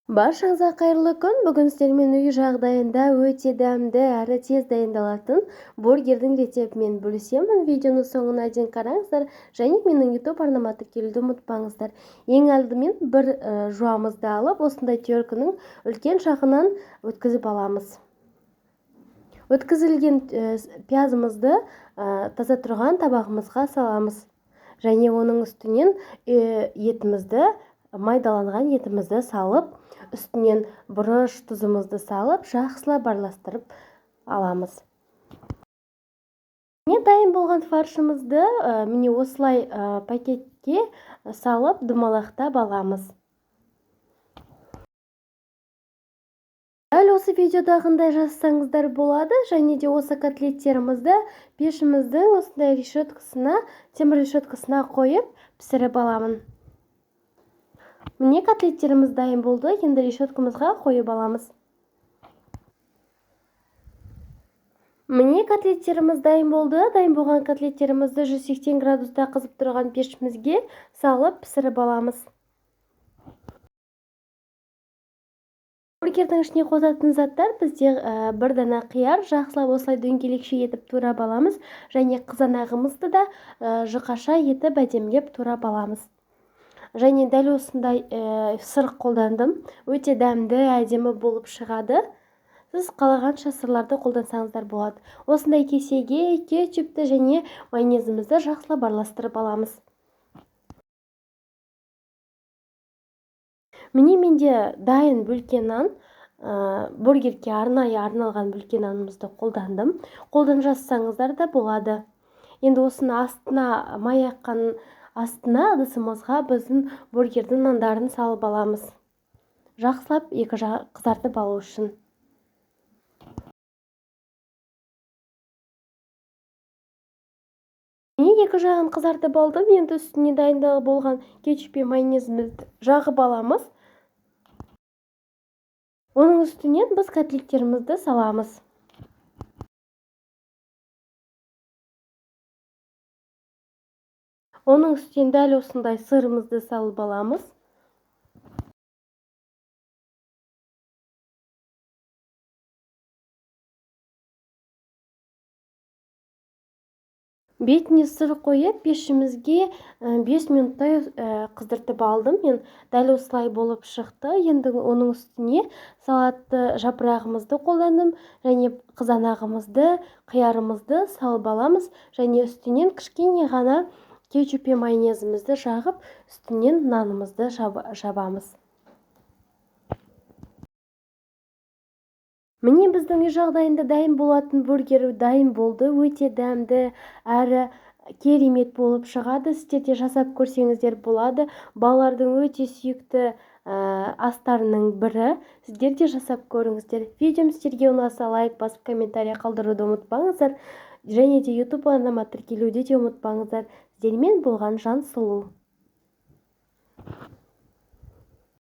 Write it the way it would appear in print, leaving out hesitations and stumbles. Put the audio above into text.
Баршаңызға қайырлы күн. Бүгін сіздермен үй жағдайында өте дәмді әрі тез дайындалатын бургердің рецептімен бөлісемін. Видеоны соңына дейін қараңыздар және менің YouTube арнама тіркелуді ұмытпаңыздар. Ең алдымен бір жуамызды алып, осындай теркінің үлкен жағынан өткізіп аламыз. Өткізілген пиязымызды таза тұрған табағымызға саламыз. Және оның үстінен етімізді, майдаланған етімізді салып, үстінен бұрыш тұзымызды салып, жақсылап араластырып аламыз. Міне дайын болған фаршымызды міне осылай пакетке салып, домалақтап аламыз. Дәл осы видеодағындай жасасаңыздар болады. Және де осы котлеттерімізді пешіміздің осындай решеткасына, темір решеткасына қойып пісіріп аламын. Міне котлеттеріміз дайын болды. Енді решеткамызға қойып аламыз. Міне котлеттеріміз дайын болды. Дайын болған котлеттерімізді 180 градуста қызып тұрған пешімізге салып пісіріп аламыз. Бургердің ішіне қосатын заттар бізде бір дана қияр, жақсылап осылай дөңгелекше етіп турап аламыз. Және қызанағымызды да жұқаша етіп әдемілеп турап аламыз. Және дәл осындай сыр қолдандым. Өте дәмді, әдемі болып шығады. Сіз қалағанша сырларды қолдансаңыздар болады. Осындай кесеге кетчупті және майонезімізді жақсылап араластырып аламыз. Міне менде дайын бөлке нан, бургерге арнайы арналған бөлке нанымызды қолдандым. Қолдан жасасаңыздар да болады. Енді осыны астына май аққан астына ыдысымызға біздің бургердің нандарын салып аламыз. Жақсылап екі жағы қызартып алу үшін. Міне екі жағын қызартып алдым. Енді үстіне дайындығы болған кетчуп пен майонезімізді жағып аламыз. Оның үстінен біз котлеттерімізді саламыз. Оның үстінен дәл осындай сырымызды салып аламыз. Бетіне сыр қойып, пешімізге 5 минуттай қыздыртып алдым. Мен дәл осылай болып шықты. Енді оның үстіне салатты жапырағымызды қолдандым және қызанағымызды, қиярымызды салып аламыз. Және үстінен кішкене ғана кетчуп пен майонезімізді жағып, үстінен нанымызды жабамыз. Міне біздің үй жағдайында дайын болатын бургер дайын болды. Өте дәмді әрі керемет болып шығады. Сіздер де жасап көрсеңіздер болады. Балалардың өте сүйікті астарының бірі. Сіздер де жасап көріңіздер. Видеом сіздерге ұнаса лайк басып комментарий қалдыруды ұмытпаңыздар. Және де YouTube арнама тіркелуді де ұмытпаңыздар. Сіздермен болған Жансұлу.